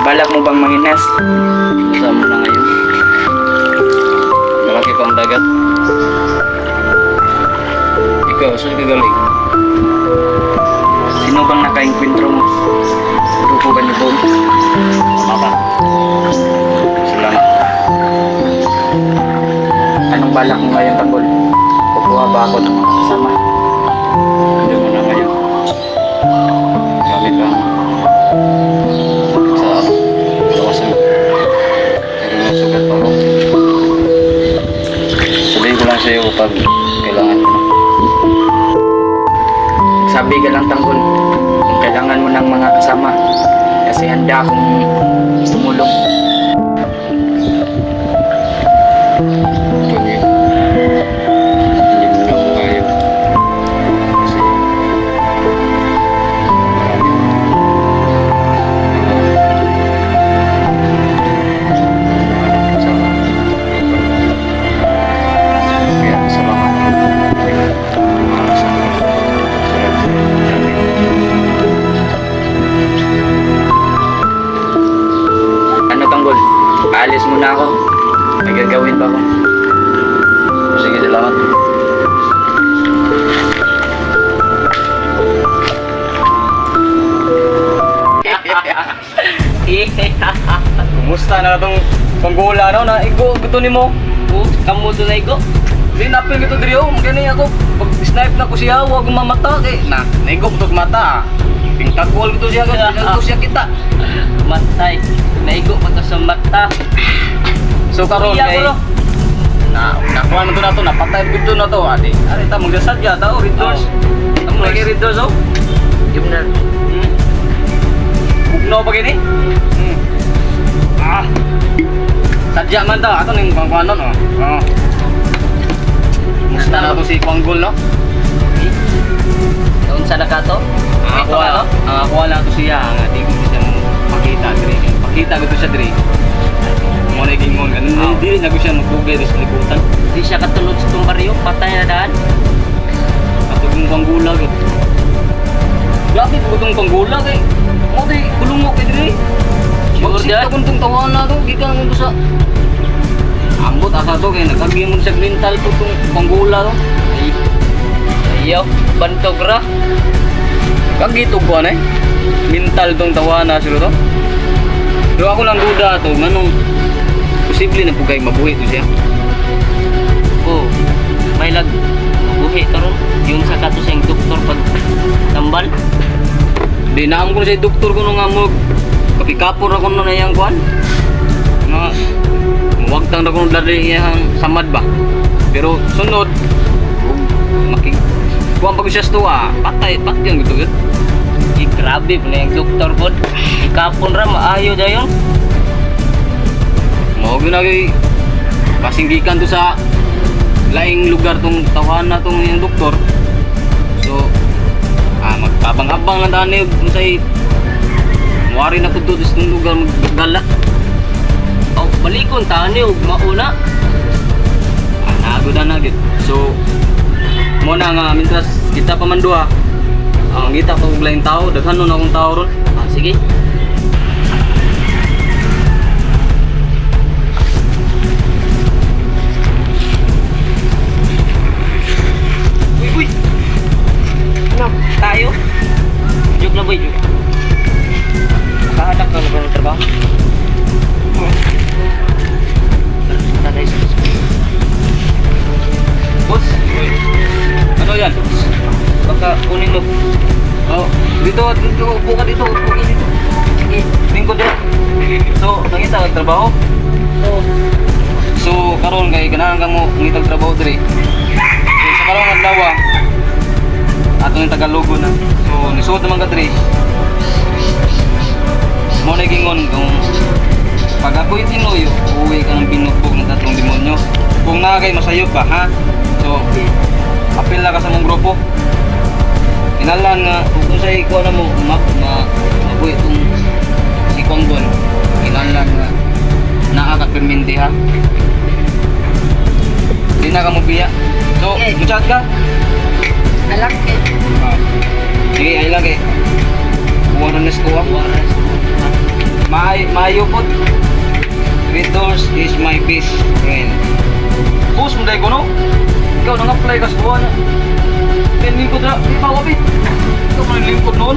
Balak mo bang manginas? Saan mo na ngayon? Malaki pa ang dagat. Ikaw, saan ka galing? Sino bang nakaengkwentro mo? Grupo ba ni Bong? Tama ka. Salamat. Anong balak mo ngayon, Tanggol? Kukuha ba ako ng mga kasama? Hindi mo na ngayon. Marami pang sakit sa ano, lawasan. Pero may sugat pa ako. Sabihin ko lang sa iyo kapag kailangan ko na. Sabi ka lang, Tanggol, kung kailangan mo ng mga kasama. Kasi handa akong tumulong. Tony, hindi mo na ako kaya. Kasi marami mga sa kaya salamat. Salamat. Ano, Tanggol? Aalis muna ako. May gagawin pa ako. Sige, salamat. Kumusta na itong panggola no? Na igo gusto nimo? Oh, kamo doon na igo. Di napil gito diri oh, gani ako. Pag snipe na ko siya, wag mamata kay na naigo ko to mata. Pingtagwal gito siya kay ko siya kita. Matay. Naigo pa to sa mata. So karon Iya, kay bro. na nakuha na to na to, napatay gito na to adi. Ari ta magsasadya ta oh, red doors. Amo lagi red doors oh. Yun na. Bugnaw pa gini? Ah. Sadya man ta ato ning pangkuanon oh. Oh. Musta na to si Kwanggol no? Noon sa nakato? Ang ako Ito, ano? ang ako lang to siya nga di ko siya mo pakita diri. Pakita ko to siya diri. Mo na gingon ganun Ah. dili na ko siya magpugay sa libutan. Di siya katulod sa itong baryo. Patay na daan. Ato yung panggulag eh. Grabe po itong panggulag eh. Mo di kulungo kay diri. Sure Magsita dyan? kung itong tawahan na to, gikan mo to sa Ambot asa to kay nagkagi mo sa mental to itong panggula to. Ay. Ayaw. Bantog ra. Kagito ko ano eh. Mental tong tawahan na sila to. Pero ako lang duda to, nganong posible na pugay mabuhi to siya. Oh. May lag. Mabuhi karon. Yung sa kato sa iyong doktor pag tambal. Di naam ko na sa doktor ko nung nga mo kapikapor ako nun na iyang kuan. Nga muwagtang na ko nung dali iyang samad ba. Pero sunod makig kuan pa ko siya sa tuwa, patay patay ang gusto yun. Di grabe po na yung doktor po. Ikapon ra maayo dayon. Mao gyud na kay pasinggikan to sa laing lugar tong tawhan na tong iyang doktor. So magtabang-abang lang dani kung say muari na pud to sa itong lugar maggala. Oh, balikon tani og mauna. Ah, nago na na gyud. So mo na nga mintras kita pa man duha. Ang ngita pa og laing tao, daghan nun akong tao ron. Ah, sige. Uy, uy. Ano? Tayo? Joke lang boy, joke. Nakahanap ka na ba ng trabaho? Tara, punta tayo sa Boss, uy. Ano yan? Baka kunin mo. Oh, dito, dito, upo ka dito, upo ka dito. Sige. Lingkod dito. So, nangita kag trabaho? Oo. So, karon kay ganahan ka mo ngitag trabaho diri. So, sa karong adlaw, ato ning Tagalogo na. So, nisuot naman ka diri. Mo na gingon kung pag ako'y tinuyo, uwi ka ng binugbog ng tatlong demonyo. Kung naa kay masayop pa, ha? So, apil na ka sa mong grupo. Kinalan nga, kung sa ikaw na mo, ma, ma, mabuhi itong si Konggon. Kinalan nga, naa ka perminte ha. Di na ka mo biya. So, Okay. muchat ka? Alak eh. Ah. Sige, ay lang eh. Kuha na ko ah. Maayo. Maayo po. Ritos is my best friend. Boss mo dahil ko, no? Ikaw nang apply ka sa buwan. Then lingkod na, di pa wabi. Ikaw man lingkod noon.